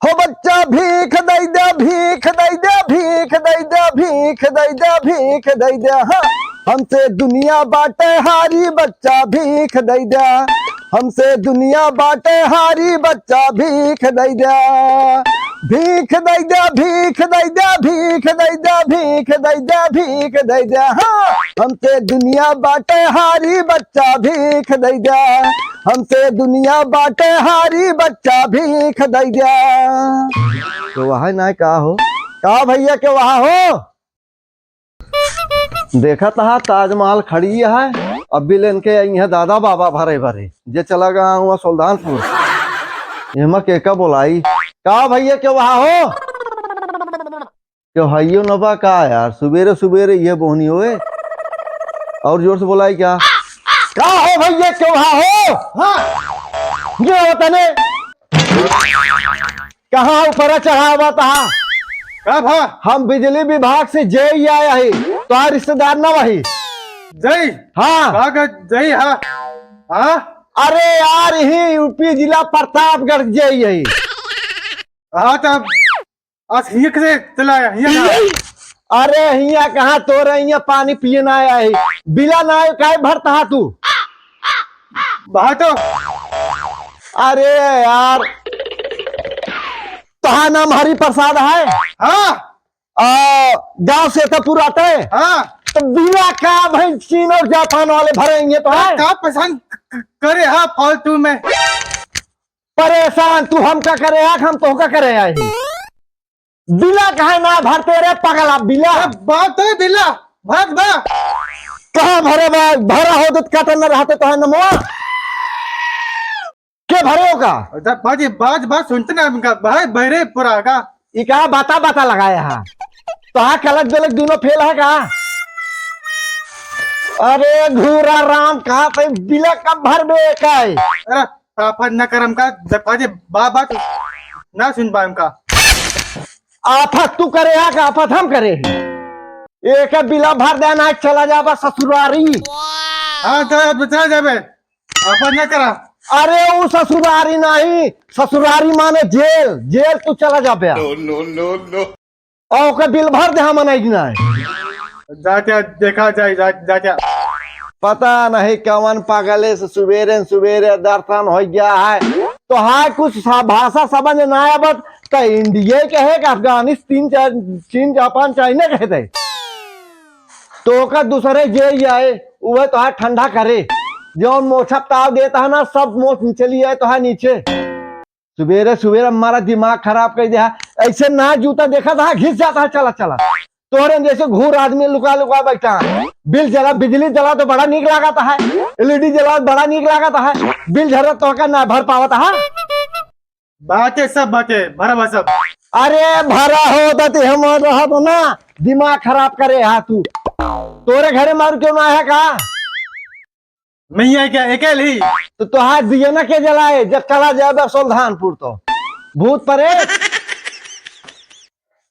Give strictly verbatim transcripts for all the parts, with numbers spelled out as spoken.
हो बच्चा भीख दइ द्या, भीख दइ द्या, भीख दइ द्या, भीख दइ द्या, भीख दइ द्या, हाँ। हमसे दुनिया बाटे हारी, बच्चा भीख दइ द्या। हमसे दुनिया बाटे हारी, बच्चा भीख दइ द्या। भीख दइ द्या, भीख दइ द्या, भीख दइ द्या, भीख दइ द्या, भीख दइ द्या, हाँ। हमसे दुनिया बाटे हारी, बच्चा भीख दइ द्या। हमसे दुनिया बाटे हारी, बच्चा भीख दइ द्या। तो वह ना का हो, का भइया के वह हो? देखत हा ताजमहल खड़ी है, अभी लेन के आई है दादा बाबा भरे भरे, जे चला गया हुआ सुल्तानपुर। एमा के का बोलाई? का भइया के वह हो? क्यों हइयो न बा का यार, सुबेरे सुबेरे ये बोहनी होए। और जोर से बोलाई क्या? का हो भइया, क्यों हा हो? हाँ। ये होता ने? कहाँ ऊपर चढ़ावा था? का भा? हम बिजली विभाग से जेई आया ही, तो रिश्तेदार ना वही। जेई? हाँ। का का जेई हा? हाँ? अरे यार, ही यूपी जिला प्रतापगढ़ जेई है। हाँ, तब आज हियाँ कैसे चला आया? हियाँ कहाँ? अरे, हियाँ कहाँ, तोरे हियाँ पानी पिए ना आया है। बिला ना आए, काहे भरता हा तू? बहा तो। अरे यार, तोहार नाम हरि प्रसाद है? हाँ। आ, गाँव से तो पूरा आते? हाँ। तो बिला का भाई चीन और जापान वाले भरेंगे तो है? का पसंद क-, क-, करे हा फालतू में? परेशान तू हमका करे हा, हम तोहका करे आए ही। बिला काहे ना भरते रे पगला बिला? अरे बात है बिला, भाग बा। कहाँ भरे बा? भरा होत तो काटन न रहते तो है नमवा। के भरे हो का? अरे बाजी, बाज, बाज सुनते ना हमका, भाई बहरे पूरा का। ई का बाता बाता लगाया है? तो हाँ कलक दलक दोनों फेल है का? अरे घूरा राम कहाँ पे बिला कब भर बे का है? अरे आफत न करम का, जब आज बा-, बात ना सुन पाएम का। आफत तू करे हा का आफत हम करे ही? एक बिला भर देना, चला जाबा ससुरारी। हाँ, तो अब चला जाबे, आफत न करा। अरे उ ससुरारी नहीं, ससुरारी माने जेल, जेल तू चला जाबे। No, no, no, no। और ओकर बिल भर दे, हम नहीं गिनाए। जा क्या देखा जाए, जा, जा क्या। पता नहीं कवन पागले से सुबेरे सुबेरे दर्शन हो गया है। तो हाँ कुछ सा-, भाषा समझ ना आवत, तो इंडिया के है कि अफगानिस्तान, चीन, चीन, जापान, चाइना के है। तो ओकर दूसरे जे ही आए, वह तो है ठंडा करे। जो मोछा ताव देता है ना, सब मोछ चली आए तो है नीचे। सुबेरे सुबेरे हमारा दिमाग खराब कर दिया। ऐसे ना जूता देखा था, घिस जाता है, चला चला। तोहरे जैसे घूर आदमी लुका लुका बैठा है। बिल जला, बिजली जला तो बड़ा नीक लागत है, एलईडी जला बड़ा नीक लागत है, बिल झरत तो का ना भर पावत है। बाटे सब बाटे, भरा बा सब। अरे भरा होत तो हम रहत ना, दिमाग खराब करे हा तू। तोरे घरे मारू क्यों ना है का? मैं ये क्या अकेल ही? तो तोहार दिया ना के जलाए, जब चला जाबे सुल्तानपुर तो भूत परे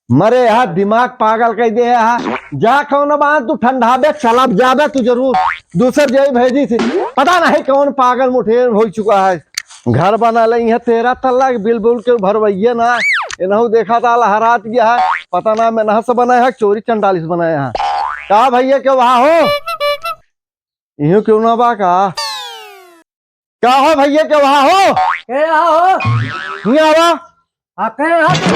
मरे हा, दिमाग पागल कर दे हा। जा कौन बात तू ठंडा बे, चला जाबे तू जरूर। दूसर जेई भेजी थी, पता नहीं कौन पागल मुठेर हो चुका है। घर बना ले है तेरह तल्ला के बिल बुल के भरवैया ना, इनहू देखा था लहरात गया है, पता ना मैं नहस बनाया है, चोरी चंडालिस बनाया है। का भैया के वहाँ हो? इहो क्यों ना बा का? का हो भैया के वहाँ हो? के हो? नहीं आवा। हाँ, के हो तू?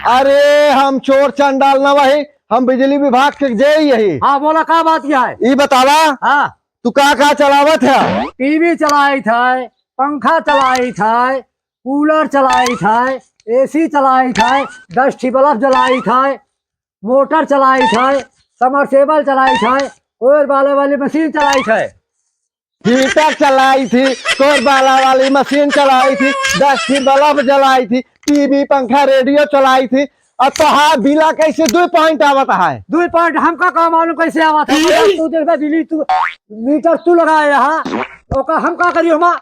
अरे हम चोर चंडाल ना वही, हम बिजली विभाग के जेई यही। हाँ, बोला का बात क्या है? ई बतावा, हाँ। तू का का चलावत है? टीवी चलाइत है, पंखा चलाइत है, कूलर चलाइत है, एसी चलाइत है, दस ठी बल्ब जलाइत है, मोटर चलाइत है, समरसेबल चलाइत है, कोयर बाले वाली मशीन चलाइत है। हीटर चलाई थी, कोर बाला वाली मशीन चलाई थी, दस ठी बल्ब जलाई थी, टीवी, पंखा, रेडियो चलाई थी। अब तो हाँ, बिला कैसे दुई पॉइंट आवत है? दुई पॉइंट हमका का मालूम कैसे आवत है? मतलब तू देखबे बिजली तू, मीटर तू लगाए यहाँ, ओका हम का करी हमा?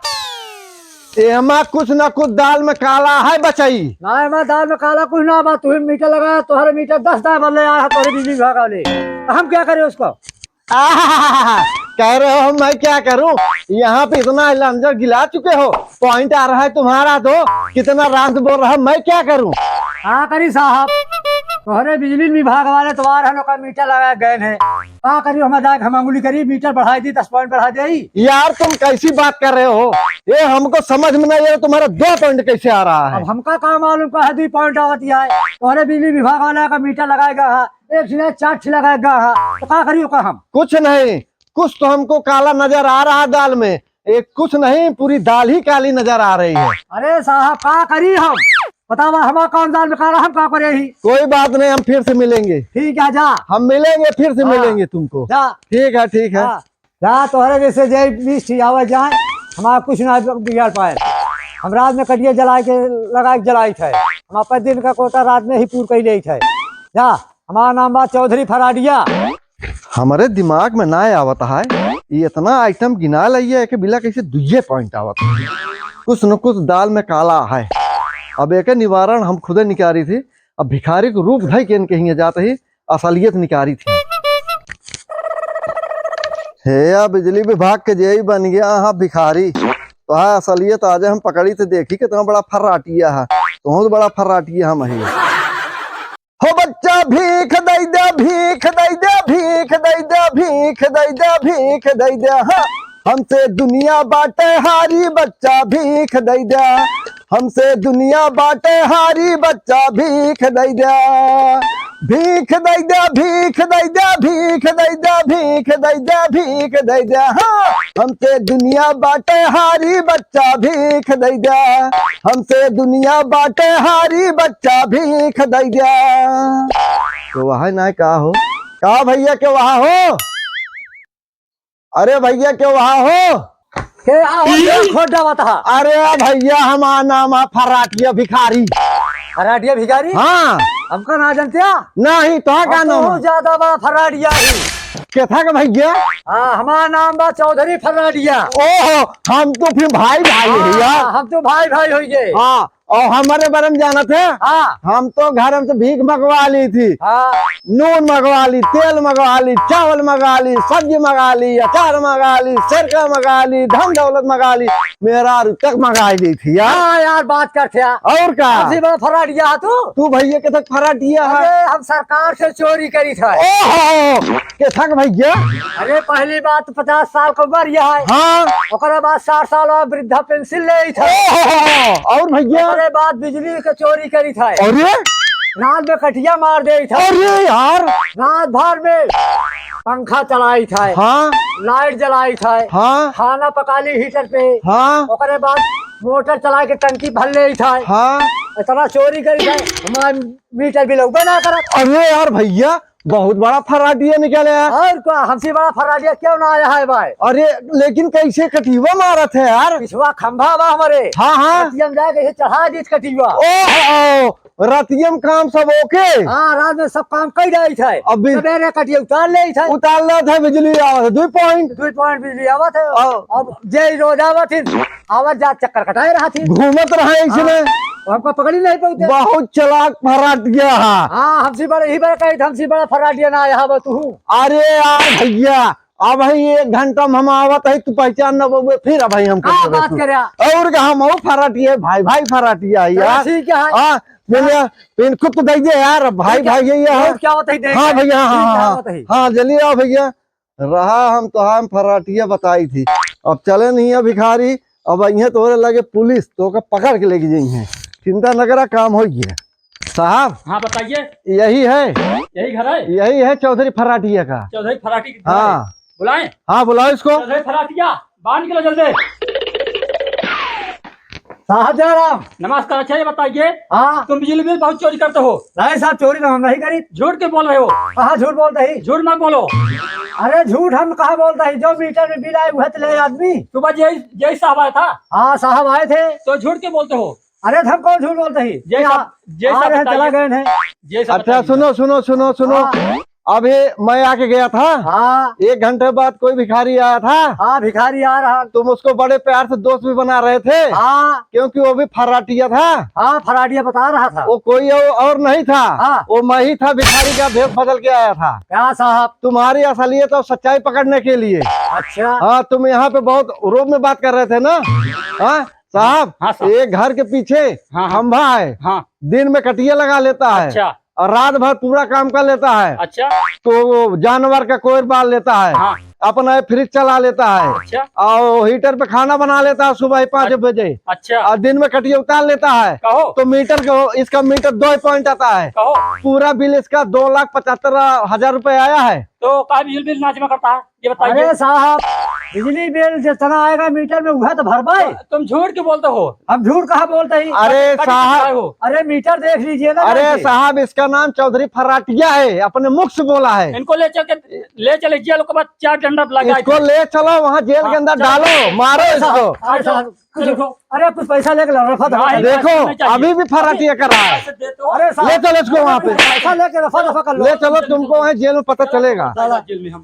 एमा कुछ ना कुछ दाल में काला है बचई। ना, एमा दाल में काला कुछ ना बा, तू ही मीटर लगाया, तोहरे मीटर दस दाए बदले आया है, तोहरे बिजली विभाग वाले। तो हम क्या करें उसको? आहा, कह रहे हो मैं क्या करूं? यहाँ पे इतना लंजर गिला चुके हो, पॉइंट आ रहा है तुम्हारा तो, कितना रांद बोल रहा, मैं क्या करूं? का करी साहब, तोहरे बिजली विभाग वाले तोहार हन ओकर मीटर लगा गए हैं। का करी, हम जाके हम अंगुली करी, मीटर बढ़ाई दी, दस पॉइंट बढ़ा दे। यार तुम कैसी बात कर रहे हो, ये हमको समझ में नहीं आ रहा, तुम्हारा दो पॉइंट कैसे आ रहा है? अब हमका का मालूम का है दो पॉइंट आवत ही है, तोहरे बिजली विभाग वाला का मीटर लगाएगा, एक ठे चार ठे लगाएगा, तो का करी ओका हम? कुछ नहीं, कुछ तो हमको काला नजर आ रहा है दाल में, एक कुछ नहीं, पूरी दाल ही काली नजर आ रही है। अरे साहब, का करी हम? बतावा, हमारा कौन दाल में काला, हम का करे ही? कोई बात नहीं, हम फिर से मिलेंगे। ठीक है, जा। हम मिलेंगे, फिर से हाँ। मिलेंगे तुमको। जा। ठीक है, ठीक है। हाँ। जा, तोहरे जैसे जे बीस ठी आवे जाए, हमारा कुछ ना बिगाड़ पाए। हम रात में कटिया जलाए के, लगाए के जलाई थे। हम अपन दिन का कोटा रात में ही पूर कर ले थे। जा, हमारा नाम बा चौधरी फराडिया। हमरे दिमाग में ना आवत है, ये इतना आइटम गिना लइए, एके बिला कैसे दुइये पॉइंट आवत है। कुछ न कुछ दाल में काला है। अब एके निवारण हम खुदे निकारी थी। अब भिखारी को रूप धई के इनके हियां जात ही असलियत निकारी थी। हे या बिजली विभाग के जेई बन गया हाँ भिखारी, तो हाँ असलियत आज हम पकड़ी तो देखी कितना बड़ा फर्राटिया है, तो बड़ा फर्राटिया हम ही। हो बच्चा भीख दई दे, भीख दई दे, भीख दई दे, भीख दई दे, भीख दई दे, हाँ। हमसे दुनिया बाटे हारी बच्चा भीख दई दे, हमसे दुनिया बाटे हारी बच्चा भीख दई दे। भीख दई दे, भीख दई दे, भीख दई दे, भीख दई दे, भीख दई दे, हाँ। हमसे दुनिया बाटे हारी बच्चा भीख दई दे, हमसे दुनिया बाटे हारी बच्चा भीख दई दे। तो वह ना का हो, का भैया के वह हो? अरे भैया के वह हो? के आ हो, ये खोटा बता। अरे भैया हमारा नाम है फराटिया भिखारी। फराटिया भिखारी? हाँ। हमका ना जानते हैं? नहीं, तो का अब नाम तो है? ज्यादा बड़ा फराटिया ही। के था का भैया? हाँ, हमारा नाम बा चौधरी फराटिया। ओहो, हम तो फिर भाई भाई हाँ, भैया। हम तो भाई भाई हो गए। हाँ, और हमारे बारे में जानत है? हाँ। हम तो घर में से भीख मंगवा ली थी। हाँ। नून मंगवा ली, तेल मंगवा ली, चावल मंगवा ली, सब्जी मंगवा ली, अचार मंगवा ली, सिरका मंगवा ली, धन दौलत मंगवा ली, मेहरारू तक मंगवा ली थी यार। हाँ यार, बात करते हैं। और का? सबसे बड़ा फराटिया है तू। तू भैया के तक फराटिया है। अरे, हम सरकार से चोरी करी था। ओहो, के थक भैया? अरे, पहली बात पचास साल का उम्र यह है। हाँ। ओकरे बाद साठ साल और वृद्धा पेंशन ले था। ओहो, और भैया? ओकरे बाद बिजली के चोरी करी था। अरे? रात में कटिया मार दे था। अरे यार। रात भर में पंखा चलाई था। हाँ। लाइट जलाई था। हाँ। खाना पका ली हीटर पे। हाँ। ओकरे बाद मोटर चला के टंकी भर ले था। हाँ। इतना चोरी करी था, हमारा मीटर बिल उबे ना करत। अरे यार भैया, बहुत बड़ा फराटिया निकले है। और का, हमसे बड़ा फराटिया क्यों ना आया है भाई? अरे, लेकिन कैसे कटिया मारत है यार? पिछवा खंभा बा हमारे। हाँ, हाँ। रतिया में जाके ऐसे चढ़ा दी कटिया। ओहो, रतिया में काम सब ओके? हाँ, रात में सब काम कर जाई था। अभी सवेरे कटिया उतार ले था। उतार ले था, बिजली आवत है, दो पॉइंट। दो पॉइंट बिजली आवत है। हाँ। अब जे रोज आवत है, आवत जात चक्कर कटाए रहत ही। घूमत रहे ऐसे हाँ, में। और हमको पकड़ी नहीं पाते। बहुत चालाक फराटिया है। हाँ, हमसे बड़ा, यही बड़ा कही, हमसे बड़ा फराटिया ना आया हवा तू। अरे यार भैया, अब है एक घंटा में हम आवत है, तू पहचान न बउबे, फिर अब है हम का कर देबे बात तू। करे? और का हम और फराटिया है, भाई, भाई फराटिया है चलो यार। ठीक है। हाँ, भैया, इनको तो दे दे यार, भाई, ठीक है। भाई, ये, ये है। और क्या होता है, देख हाँ ले। भैया, हाँ, ठीक है, हाँ, होता है। हाँ, जल्दी आओ भैया। रहा हम तो हम फराटिया बताई थी। अब चले नहीं है भिखारी, अब अइहें तोहरे लगे पुलिस, तो ओके पकड़ के लेके जइहें। चिंता न करा, काम हो गया। साहब। हाँ, बताइए। यही है। यही घर है? यही है चौधरी फराटिया का। चौधरी फराटी का घर है। हाँ। बुलाएं? हाँ, बुलाओ इसको। चौधरी फराटिया, बाहर निकलो जल्दी। साहब जय राम। नमस्कार, अच्छा ये बताइए, हाँ। तुम बिजली बिल बहुत चोरी करते हो। नहीं साहब, चोरी तो हम नहीं करी। झूठ क्यों बोल रहे हो? कहाँ झूठ बोलते ही? झूठ मत बोलो। अरे झूठ हम कहाँ बोलते ही? जो मीटर में बिल आए वह तो ले आदमी। सुबह जय, जय साहब आया था। हाँ, साहब आए थे। तो झूठ क्यों बोलते हो? अरे हम कौन झूठ बोलते ही? जय साहब, आ, जय आ साहब रहे हैं, बताइए। चला गए हैं। जय साहब अच्छा, बताइए। सुनो, सुनो, सुनो, सुनो। हाँ। अभी मैं आके गया था। हाँ। एक घंटे बाद कोई भिखारी आया था। हाँ, भिखारी आ रहा। तुम उसको बड़े प्यार से दोस्त भी बना रहे थे। हाँ। क्योंकि वो भी फर्राटिया था। हाँ, फर्राटिया बता रहा था। वो कोई और, और नहीं था। हाँ। वो मैं ही था, भिखारी का भेष बदल के आया था। क्या साहब? तुम्हारी असलियत और सच्चाई पकड़ने के लिए। अच्छा। हाँ, तुम यहाँ पे बहुत रूप में बात कर रहे थे ना। हाँ साहब। हाँ साहब। एक घर के पीछे हाँ, हाँ। खंभा है। हाँ। दिन में कटिया लगा लेता है। अच्छा। और रात भर पूरा काम कर लेता है। अच्छा। तो वो जानवर का कोयर बाल लेता है। हाँ। अपना ये फ्रिज चला लेता है। अच्छा। और हीटर पे खाना बना लेता है सुबह पाँच अच्छा। बजे। अच्छा। और दिन में कटिया उतार लेता है। कहो। तो मीटर को, इसका मीटर दो ही पॉइंट आता है। कहो। पूरा बिल इसका दो लाख पचहत्तर हजार रुपए आया है। तो का बिजली बिल ना जमा करता है, ये बताइए। अरे साहब, बिजली बिल जितना आएगा मीटर में, वह तो भरबे। तुम झूठ क्यों बोलते हो? हम झूठ कहाँ बोलते हैं? अरे साहब। अरे मीटर देख लीजिए ना अरे साहब, इसका नाम चौधरी फर्राटिया है, अपने मुख से बोला है। इनको ले चल के, ले चले जेल, ओकर बाद चार डंडा लगा इसको ले चलो वहाँ जेल के अंदर डालो, मारो इसको। अरे साहब, कुछ, अरे कुछ पैसा लेके रफा दफा कर लो। देखो, अभी भी फर्राटिया कर रहा है। अरे साहब, ले चलो इसको वहाँ पे। पैसा लेके रफा दफा कर लो। ले चलो, तुमको वहाँ जेल में पता चलेगा। जेल में हम